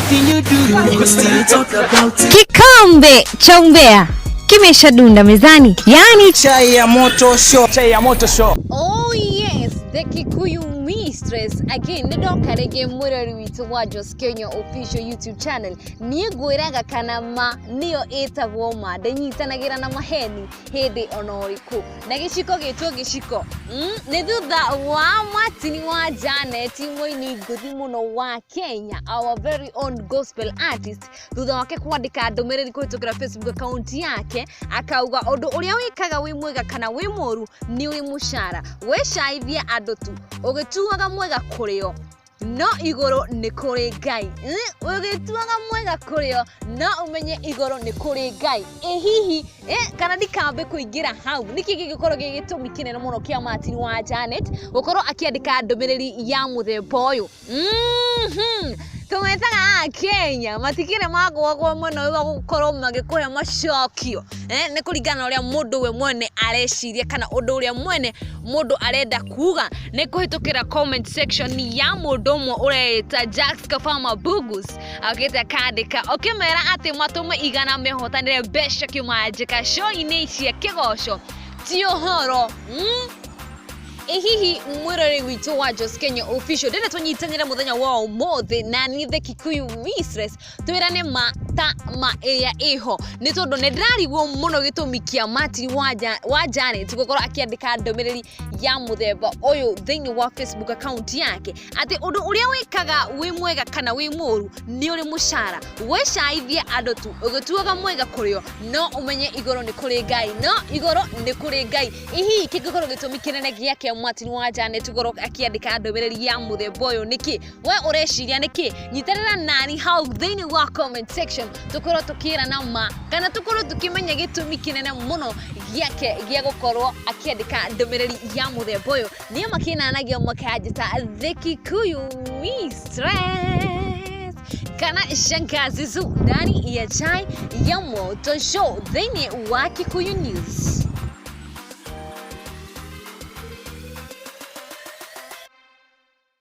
Anything you do, we still talk about it. Kikombe cha umbea kimeshadunda mezani, yaani Chai ya moto show. Chai ya moto show. Oh yes, the Kikuyu Mistress again. Nĩ ndoka rĩngĩ mwĩrori witũ wa Jos Kenya official YouTube channel. Niĩ ngwĩraga kana ma nĩyo ĩtagwo ma, ndĩnyitanagĩra na maheni hĩndĩ ona ũrĩkũ, na gĩciko gĩtwo gĩciko. Nĩ thutha wa Martin wa Janet, mũini ngũthi mũno wa Kenya, our very own gospel artist, thutha wake kwandĩka ndũmĩrĩri kũhĩtũkĩra Facebook account yake, akauga ũndũ ũrĩa wĩkaga wĩ mwega kana wĩ mũru nĩ ũrĩ mũcara. Wĩcaithie andũ tu ũgĩtuaga mwega kũrĩo, no igũrũ nĩ kũrĩ Ngai. Ũgĩtuaga mwega kũrĩo, no ũmenye igũrũ nĩ kũrĩ Ngai. Ĩ hihi kana ndikambe kũingĩra hau, nĩkĩ gĩgĩkorwo gĩ gĩtũmi kĩnene mũno kĩa Martin wa Janet gũkorwo akĩandĩka ndũmĩrĩri ya mũthemba ũyũ? Tũmetaga Akenya matikĩrĩ magwagwo mũno wa gũkorwo magĩkũhe macokio, nĩ kũringana na ũrĩa mũndũ we mwene areciria kana ũndũ ũrĩa mwene mũndũ arenda kuga. Nĩ kũhĩtũkĩra comment section ya mũndũ ũmwe ũreĩta Jacks Kafama Bugus, okĩte akandĩka ũkĩmera atĩ matũme 100 mehotanĩre mbeca kĩmanjĩka show-inĩ cia kĩgoco ti ũhoro. Ĩ hihi mwĩrori witũ wa Jos Kenya official, ndĩrenda tũnyitanĩre mũthenya wa ũmũthĩ na niĩ the Kikuyu Mistress, twĩrane ma ta ma ĩrĩa ĩho, nĩ tondũ nĩ ndĩrarigwo mũno gĩtũmi kĩa Martin wa Janet gũkorwo akĩandĩka ndũmĩrĩri ya mũthemba ũyũ thĩinĩ wa Facebook account yake, atĩ ũndũ ũrĩa wĩkaga wĩ mwega kana wĩ mũru nĩ ũrĩ mũcara. Wĩcaithie andũ tu ũgĩtuaga mwega kũrĩo, no ũmenye igũrũ nĩ kũrĩ Ngai, no igũrũ nĩ kũrĩ Ngai. Hihi kĩngĩkorwo gĩtũmi kĩnene gĩake Martin wa Janet gũkorwo akĩandĩka ndũmĩrĩri ya mũthemba ũyũ nĩkĩ? We ũreciria nĩkĩ? Nyitanĩra nani hau thĩinĩ wa comment section, tũkorwo tũkĩrana ma kana tũkorwo tũkĩmenya gĩtũmi kĩnene mũno gĩake gĩa gũkorwo akĩandĩka ndũmĩrĩri ya mũthemba ũyũ. Niĩ makĩnanagia makanjĩta the Kikuyu Mistress kana Shangazi Zu ndani ya Chai ya Moto Show thĩinĩ wa Kikuyu News.